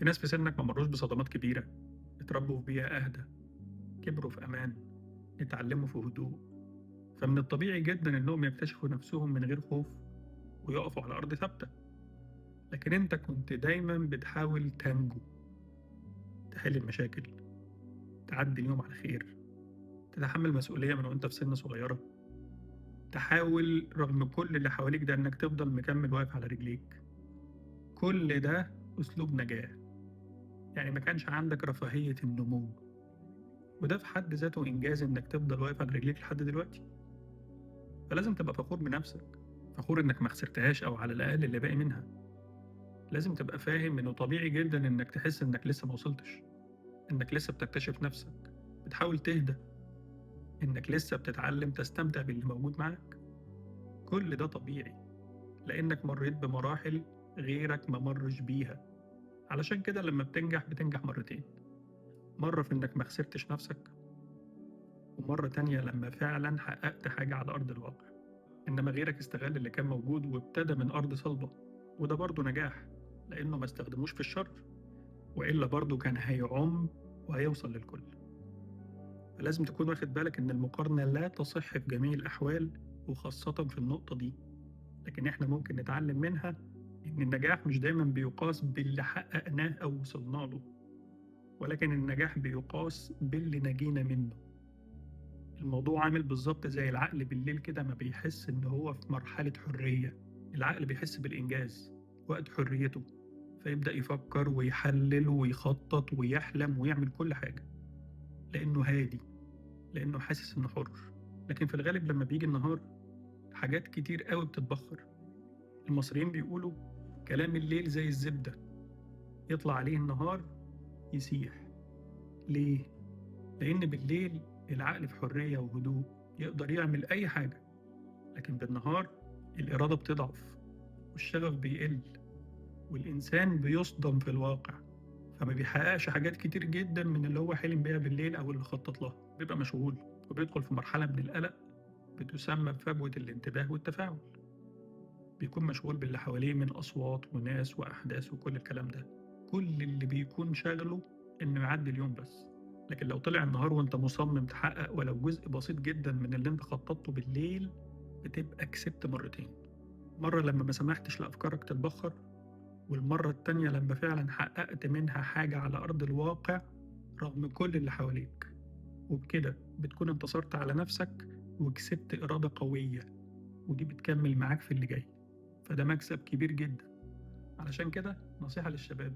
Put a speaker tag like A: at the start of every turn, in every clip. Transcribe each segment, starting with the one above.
A: في ناس في سنك ما مروش بصدمات كبيرة، اتربوا في بيئة أهدى، كبروا في أمان، اتعلموا في هدوء، فمن الطبيعي جدا إنهم يكتشفوا نفسهم من غير خوف ويقفوا على أرض ثابتة. لكن أنت كنت دايما بتحاول تنجو، تحل المشاكل، تعدي اليوم على خير، تتحمل مسؤولية من وأنت في سن صغيرة، تحاول رغم كل اللي حواليك ده إنك تفضل مكمل واقف على رجليك. كل ده أسلوب نجاة، يعني ما كانش عندك رفاهية النمو، وده في حد ذاته إنجاز إنك تفضل واقف على رجليك لحد دلوقتي. فلازم تبقى فخور بنفسك، فخور إنك ما خسرتهاش أو على الأقل اللي باقي منها. لازم تبقى فاهم إنه طبيعي جدا إنك تحس إنك لسه ما وصلتش، إنك لسه بتكتشف نفسك، بتحاول تهدى، إنك لسه بتتعلم تستمتع باللي موجود معاك. كل ده طبيعي لأنك مريت بمراحل غيرك ما مرش بيها. علشان كده لما بتنجح بتنجح مرتين، مرة في إنك ما خسرتش نفسك، ومرة تانية لما فعلا حققت حاجة على أرض الواقع. إنما غيرك استغل اللي كان موجود وابتدى من أرض صلبة، وده برضه نجاح لأنه ما استخدموش في الشر، وإلا برضه كان هيعم وهيوصل للكل. فلازم تكون واخد بالك إن المقارنة لا تصح في جميع الأحوال، وخاصة في النقطة دي. لكن إحنا ممكن نتعلم منها إن النجاح مش دايما بيقاس باللي حققناه أو وصلنا له، ولكن النجاح بيقاس باللي نجينا منه. الموضوع عامل بالظبط زي العقل بالليل كده، ما بيحس إن هو في مرحلة حرية. العقل بيحس بالإنجاز وقت حريته، فيبدأ يفكر ويحلل ويخطط ويحلم ويعمل كل حاجة، لأنه هادي، لأنه حاسس إنه حر. لكن في الغالب لما بيجي النهار حاجات كتير قوي بتتبخر. المصريين بيقولوا كلام الليل زي الزبدة، يطلع عليه النهار يسيح. ليه؟ لأن بالليل العقل في حرية وهدوء، يقدر يعمل أي حاجة. لكن بالنهار الإرادة بتضعف والشغف بيقل والإنسان بيصدم في الواقع، فما بيحققش حاجات كتير جدا من اللي هو حلم بيها بالليل أو اللي خطط لها. بيبقى مشغول وبيدخل في مرحلة من القلق بتسمى بفجوة الانتباه والتفاعل. بيكون مشغول باللي حواليه من أصوات وناس وأحداث وكل الكلام ده، كل اللي بيكون شغله إنه يعدي اليوم بس. لكن لو طلع النهار وانت مصمم تحقق ولو جزء بسيط جدا من اللي انت خططته بالليل، بتبقى كسبت مرتين. مرة لما ما سمحتش لأفكارك تتبخر، والمرة التانية لما فعلا حققت منها حاجة على أرض الواقع رغم كل اللي حواليك. وبكده بتكون انتصرت على نفسك وكسبت إرادة قوية، ودي بتكمل معاك في اللي جاي، فده مكسب كبير جدا. علشان كده نصيحة للشباب،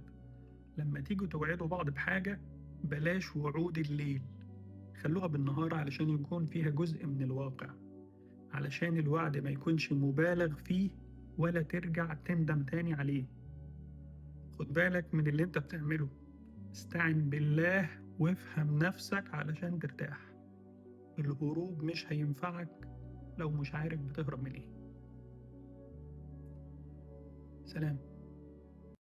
A: لما تيجوا توعدوا بعض بحاجة بلاش وعود الليل، خلوها بالنهار علشان يكون فيها جزء من الواقع، علشان الوعد ما يكونش مبالغ فيه ولا ترجع تندم تاني عليه. خد بالك من اللي انت بتعمله، استعن بالله وافهم نفسك علشان ترتاح. الهروب مش هينفعك لو مش عارف بتهرب من ايه. سلام.